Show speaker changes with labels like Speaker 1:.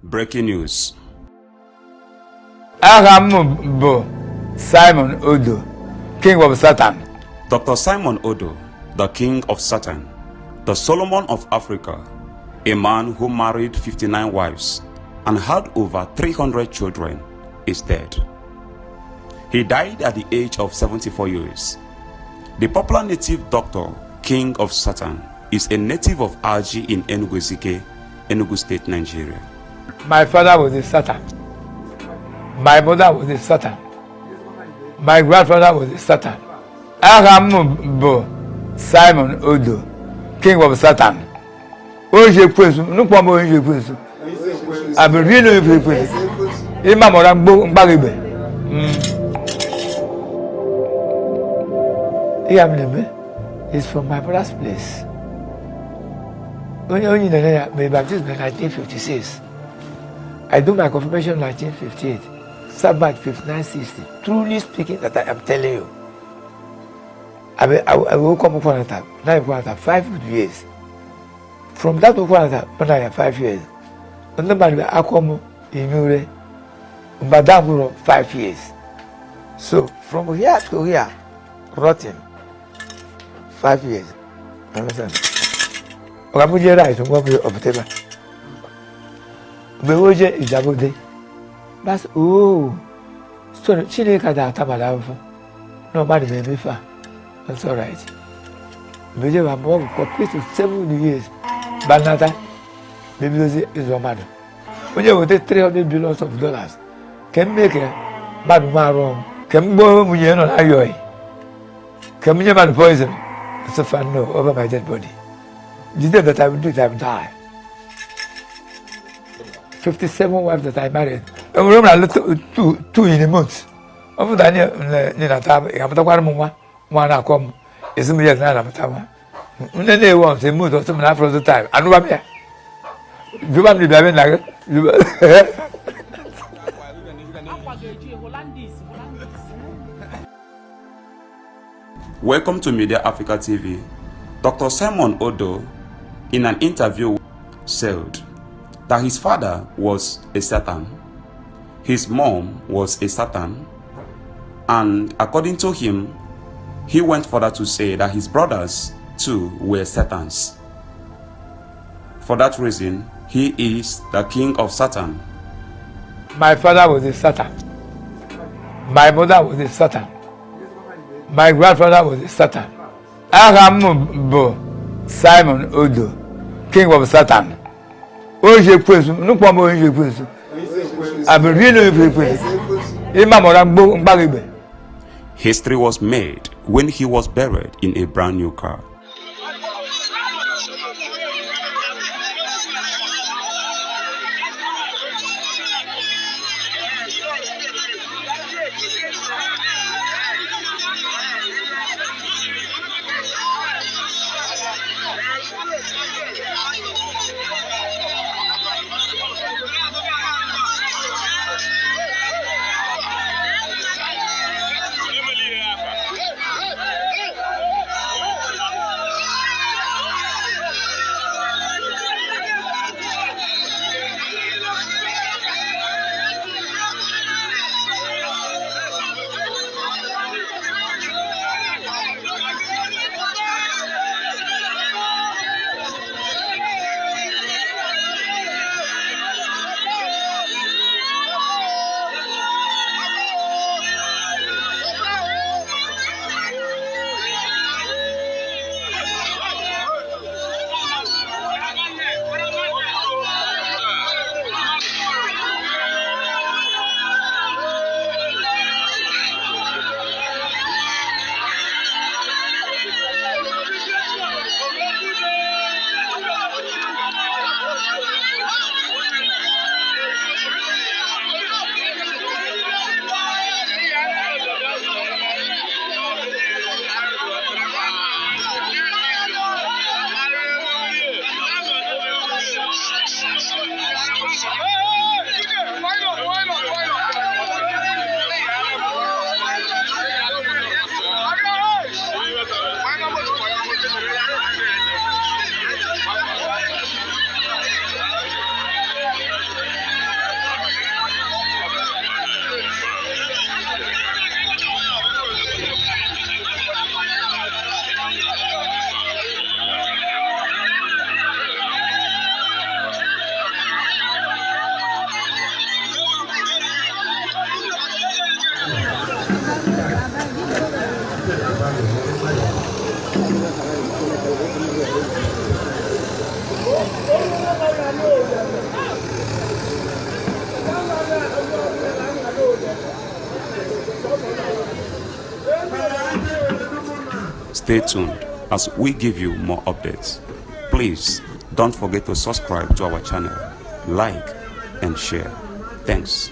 Speaker 1: Breaking news.
Speaker 2: Aha m bụ Simon Odo, King of Satan.
Speaker 1: Dr. Simon Odo, the King of Satan, the Solomon of Africa, a man who married 59 wives and had over 300 children, is dead. He died at the age of 74 years. The popular native doctor, King of Satan, is a native of Algi in Enugu Ezike, Enugu State, Nigeria.
Speaker 2: My father was a Satan. My mother was a Satan. My grandfather was a Satan. Aha m bụ Simon Odo, King of Satan. Onye ekwensu, nnukwu ọmụ onye ekwensu. Abịrị na onye ekwensu. Ịma mọra mgbagigbe. Ihe m na-eme is from my brother's place. Onye onye na-enye ya mere baptism in 1956. I do my confirmation in 1958. Sabbath 5960. Truly speaking, that I am telling you. I will come up 9 5 years. From that when I 5 years. Nobody will come in Madam 5 years. So from here to here, rotten. 5 years. Understand? Ogamuje right, of mgbe oje ijabode bas oo so Chineke ga-ata mmadụ ahụhụ na mmadụ na-emefe a. That's all right. Mgbe je ma mụọ complete 7 years banata mebidozi ịzụ mmadụ onye weta 300 billions of dollars ke m mee ka mmadụ nwe arụ ọrụ ke m gboo nwunye nọ na ayọghị ke m nye mmadụ poison. So far, no, over my dead body. The day that I will do it, I will die. 57 wives that I married. Enwere m na two in a month. Ọ bụrụ na anyị na-ata ga-amụtakwara m nwa nwa na-akọ m ezi m ya na anamụta nwa nne na-ewe ọntụ eme ụtọ ọtụ m na afọ ọtụ taịm anụba m ya jụba m na ịbịa nna gị.
Speaker 1: Welcome to Media Africa TV. Dr. Simon Odo, in an interview, said that his father was a Satan, his mom was a Satan, and according to him, he went further to say that his brothers too were Satans. For that reason, he is the king of Satan.
Speaker 2: My father was a Satan. My mother was a Satan. My grandfather was a Satan. Aha m bụ Simon Odo, King of Satan. Onye ekwensu, nnukwu ọmụ onye ekwensu. Abịrị na onye ekwensu. Ịma mọra mgbagigbe.
Speaker 1: History was made when he was buried in a brand new car. Stay tuned as we give you more updates. Please don't forget to subscribe to our channel, like, and share. Thanks.